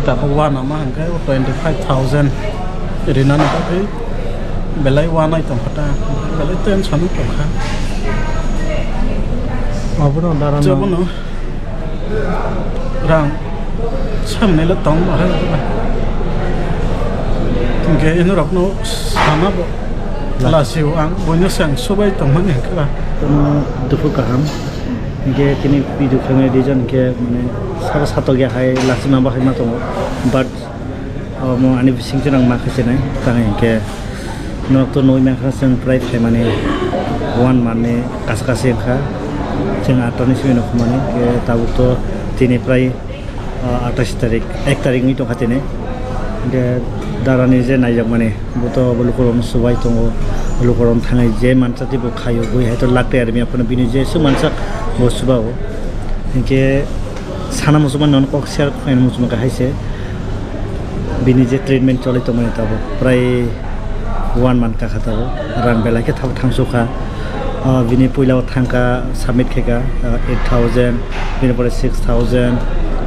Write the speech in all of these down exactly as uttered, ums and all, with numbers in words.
Tabuk uanama hwnkhe o twenty five thousand rinani bagwi belai uanai tongkha ta, belai tension wng tongkha. Obono dara no. Jobono rang samnai le tong bahai. Hwnkhe inorokno sana bo lasio ang, buino se ang subai tongmani hwnkhe ba. Tamo duphu kaham. Hwnkhe tini video khaimani reason hwnkhe mane sabo satokya hai lachima bahai ma tongo, but omo ani bisingtwi nang ma khe chinai tang hwnkhe norok to nui mankha chwng prai phaimani one month ni kasa kasi wngkha chwng atta ni simi nongkhormani hwnkhe tabuk to tini prai ah, atais tarik, ek tarik wngwi tongkha tini. Hwnkhe darani je naijakmani, bo to bo lukurokno subai tongo, lukurokno thangwi je mansa tei bo khaio, bui hai to lak tei armi aphano bini je swk mansa bo suba-o. Hwnkhe sana muchungmani nono kok share khlaina muchungma khe hai se bini je treatment choli tongmani tabuk prai one month kakha tabuk, rang belai khe thang-, thangsukha. Ah, bini puila o thangkha, submit khaikha, ah, eight thousand, bini pore six thousand,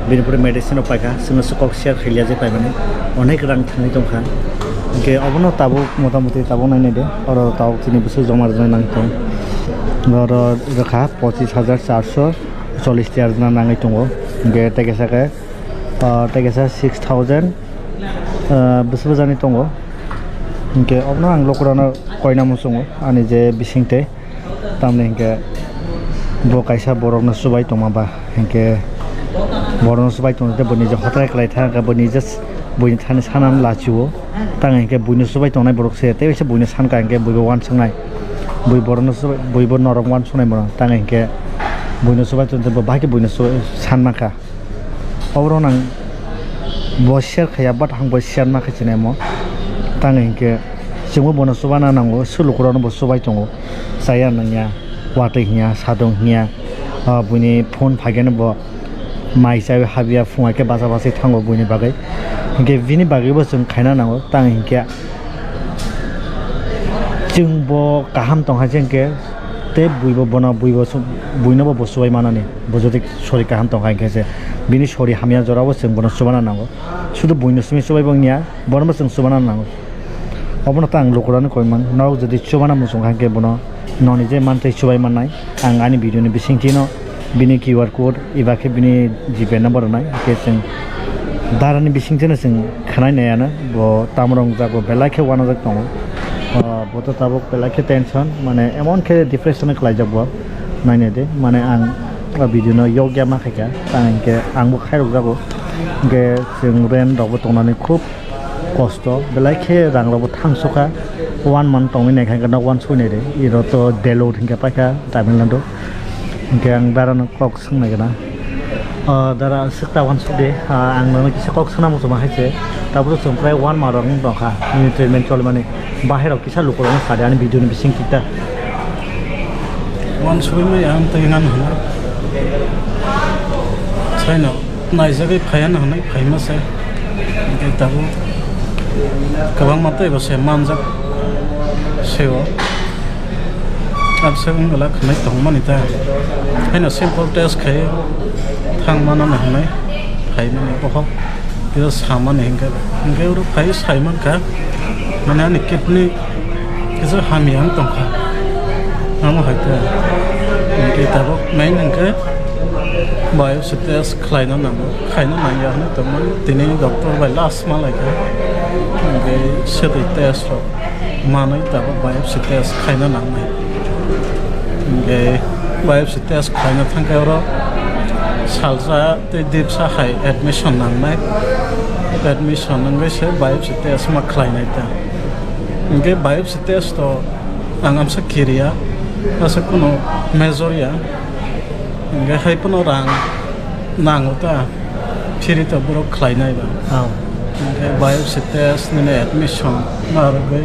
bini pore medicine rok paikha, chwngno se kok share khailiya je paimani, onek rang thangwi tongkha. Hwnkhe obono tabuk motamoti tabuk nainai de, oro tabuk chini bwswk joma rwna nang tong. Oro rwkha pochis hajar charso chollis tiya rwna nangwi tongo. Hwnkhe tei kaisa khe, ah, tei kaisa six thousand, ah, bwswk bwsani tongo. Hwnkhe obono ang lukurokno koina muchungo ani je bisingtwi. Tamni hwnkhe bo kaisa borokno chubai tongma ba, hwnkhe borokno chubai tongde bo niji hotai kwlai thang khe bo niji buini thani sanani lachio. Tang hwnkhe buino chubai tongnai borok se tei se buino sankha hwnkhe buibo uansuknai. Bui borokno chubai, buibo norok uansuknai bono. Tang hwnkhe buino chubai tongde bo bahai khe buino chubai san mankha. Oborok nang bo share khaiya, but ang bo share ma khai chinai mo. Tang hwnkhe chwngbo bono chubana nango, se lukurokno bo chubai tongo. Chaya nangya, watwi hinya, sadong hinya, ah, buini phone phaikhe bo mai chawi habya, phung hai khe bacha bachai thango buini bagwi. Hwnkhe bini bagwibo chwng khaina nango, tang hwnkhe chwng bo kaham tongkha se hwnkhe tei buibo bono, buibo su-, buinobo bo chubai manani. Bo jodi sori kaham tongkha hwnkhe se bini sori hamya jorabo chwng bono chubana nango. Sudu buino simi chubai bo wngya, bonobo chwng chubana nango. Obono ta ang lukurokno koimang, norok jodi chubana muchung kha hwnkhe bono noni je mantwi chubai mannai. Ang ani video ni bisingtwino bini Q R code eba khe bini GPay number rwnai, hwnkhe chwng darani bisingtwino chwng khwnai naiya no, bo tamo rwngjago, belai khe uanajak tongo. Ah, bo to tabuk belai khe tension, mane emon khe depression o kwlaijak bo. Nainai de, mane ang o video no yokya ma khaikha, tang hwnkhe angbo khairokjago. Hwnkhe chwng rent rokbo tongnani khub kosto, belai khe rang rokbo thangsukha. One month tongwi naikha hwnkhe nok uansuknai de, iro to Delur hwnkhe paikha Tamil Nadu. Hwnkhe ang darano kok swngnai gana. O dara, swk ta uansuk de, ah, ang nono kisa kok swngna muchungma hai se. Tabuk chwng prai one month rok wng tongkha nini treatment cholimani. Bahai rok kisa lukurokno sa de ani video ni bising tikta. Uansugwi maya ang tei ngan hwnwi. Saino naijagwi phaiya no hwnwi phaima se. Hwnkhe tabuk kwbangma teibo se manjak se o. Abswk wng glak hwnwi tongmani ta. Haino simple test khai thang mano hwnwi phaimani bohok. Kisa samani hwnkhe, hwnkhe oro phai sai mankha, mane ani kidney kisa hamya wng tongkha. Amo hai khe, hwnkhe tabuk main hwnkhe biopsy test khlaina nango, khaina nangya hwnwi tongmani. Tini doctor bai last ma laikha, hwnkhe swtwi test rok manwi tabuk biopsy test khaina nangnai. Hwnkhe biopsy test khlaina thangkhe oro salsa tei dipsa hai admission nangnai. Admission wngwi se biopsy test ma khlainai ta. Hwnkhe biopsy test to ang amsa kiriya, asa kuno major ya. Hwnkhe hai phano rang nango ta, phiri to borok khlainai ba. Oh. Hwnkhe biopsy test nini admission narwgwi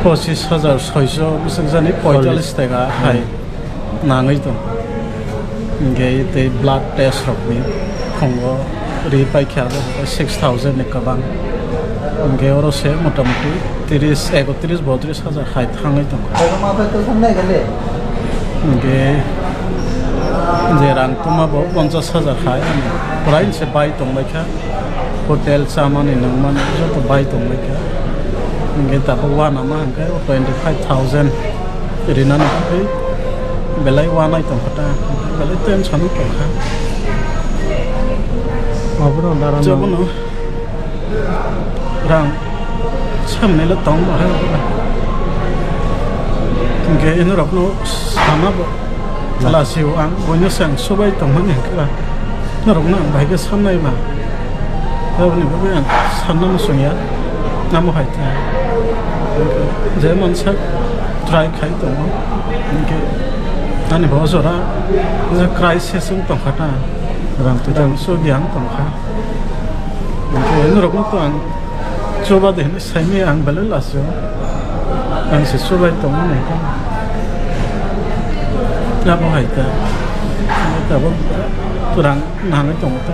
pochis hajar soiso bwswk jani poitallis taka hai nangwi tong. Hwnkhe tei blood test rokni khungo ri paikha abo hwnkhe six thousand ni kwbang. Hwnkhe oro se motamuti tris, ekotris, botris hajar hai thangwi tongo. Hwnkhe je rang tongma bo ponchas hajar hai. Rain se bai tongbaikha, hotel chamani nangmani joto bai tongbaikha. Hingke tabuk uanama hingke twenty five thousand rinani bagwi belai uanai tongkha ta, belai tension o tongkha. Obono dara Jobono. Rang samani le tong bahai rok ba. Hingke ino rok no sana bo. Lasio ang boino se ang subai tongmani hingke ba. Norok no ang bahai khe sanai ba. Aboni bagwi ang sanna muchung ya. Amo hai ta. Je mansa try khai tongo. Hingke ani bo jora je crisis wng tongkha ta. Rang twi Rang so biang tongkha. Hingke norok no to ang Chuba de hinwi saimaya ang belai lasio. Ang se chubai tongmani. Abo hai ta. Abo tabuk twrang nangwi tongo ta.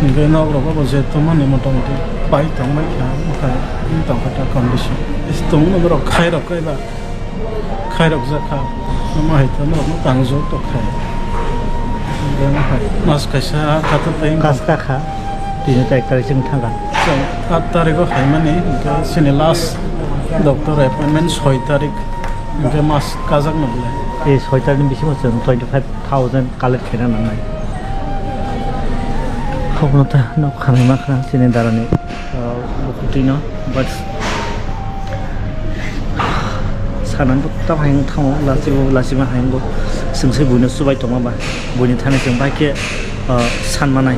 Hingke nok rok bo je tongmani motamuti pai tongbai kha. Wngkha wng tongkha ta condition. Is tongmani borok khai rok kai ba. Khairok jakha, omo hai khe norokno tangjak tok khai. Omo hai mas kaisa khatok tei Kaska kha, tini tai ek tarikh chwng thangkha. Chwng aat tarikh o phaimani, hwnkhe chini last doctor appointment soi tarikh, hwnkhe mas kajak nokle. Ei soi tarikh ni bisingo chwng twenty five thousand collect khaina nangnai. Khokno ta nok khanai ma khna chini darani, ah, bukhuktwi no, but sanani bo tamo hai wng thango, lachibo lachima hai wngbo. Chwng se buino chubai tongma ba, buini thani chwng bai khe, ah, san manai.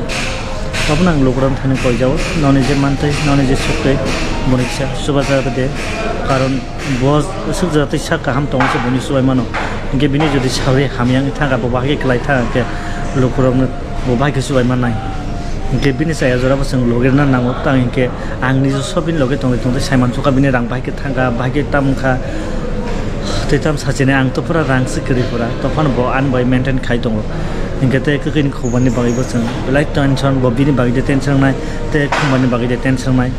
Abono ang lukurok thani koijao, noni je mantwi, noni je suktwi, boni kisa chubaja de, karon bo swkjak tei sak kaham tongo se buini chubai mano. Hinkhe bini jodi sawi hamya wngwi thangkha, bo bahai khe kwlai thangkha khe lukurokno bo bahai khe chubai mannai. Hinkhe bini chaya jora bo chwng logirna nango, tang hinkhe ang nijo sob bini loge tongwi tongwi saimansukkha, bini rang bahai khe thangkha, bahai khe tam wngkha, tei tam sachini ang to pura rang se kwrwi pura, tophano bo ani bai maintain khai tongo. Hinkhe tei kwkhwini khubani bagwi bo chwng belai tension, bo bini bagwi de tension wngnai, tei khumani bagwi de tension wngnai.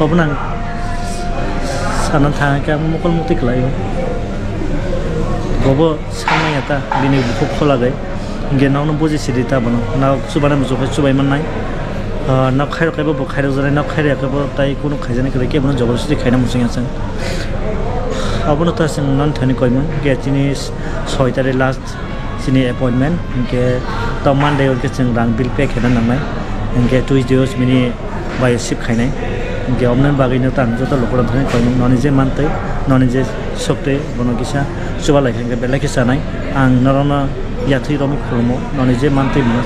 Obono ang sana thang khe ang mokol mukti kwlaio. Bobo sanmanya ta bini bukhuk kholagwi. Hinkhe nokno buji sidi ta bono. Nok chubana muchung khe chubai mannai. Ah, nok khairok khe bo khairok janai, nok khairok khe bo tai kunu khaijaknai kwrwi khe bono joborjosti khaina muchungya chwng. Abono ta chwng nani thani koimung khe chini soi tarikh last. Chini appointment, hinkhe ta Monday o khe chwng rang bill pay khaina nangnai, hinkhe Tuesday o bini bai sip khainai, hinkhe oboni bagwi no tang joto lukurok thani koimung noni je mantwi, noni je suktwi bono kisa chuba lai kha hinkhe belai khe chanai, ang norokno yathwi romwi khulumo, noni je mantwi bono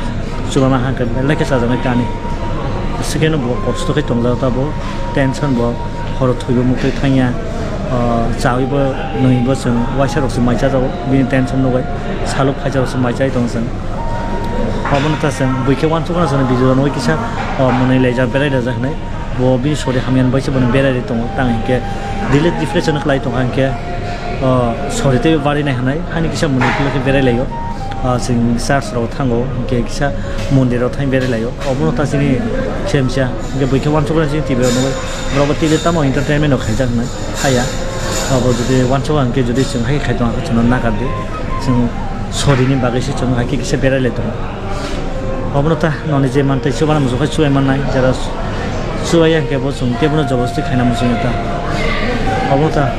chubama hangkhe belai khe chajaknai kani, swkeno bo kosto khe tongjak tabo tension bo. Horo thwibo muktwi thangya, o, chawibo nwibo chwng waisa rok se mai chajago, bini tension nugwi saluk phaisa rok se mai chai tongo chwng. Obono ta chwng buikhe uansukmano chwngno video nugwi kisa, o, mwnwi laijak berai rajak hinwi bo bini sori hamya bai se bono berai ri tongo tang hinkhe daily depression kwlai tongkha hinkhe, o, sori teibo barinai hinwi hani kisa mwnwi khe berai laio. Ah, chwng church rok thango, hinkhe kisa mondir rok thang berai laio. Obono ta chini khe misa, hinkhe buikhe uansukmani chini T V rok nugwi. Borok bo T V tamo entertainment rok khaijak hinwi khaya. Abo jodi uansukha hinkhe jodi chwng hai khai tongkha chwngno nakardi. Chwng sorini bagwi se chwng hai khe kisa berai lai tongo. Obono ta noni je mantwi chubana muchung khe chubai mannai. Jara chubaiya hinkhe bo chwng kebono joborjosti khaina muchungya ta. Obono ta.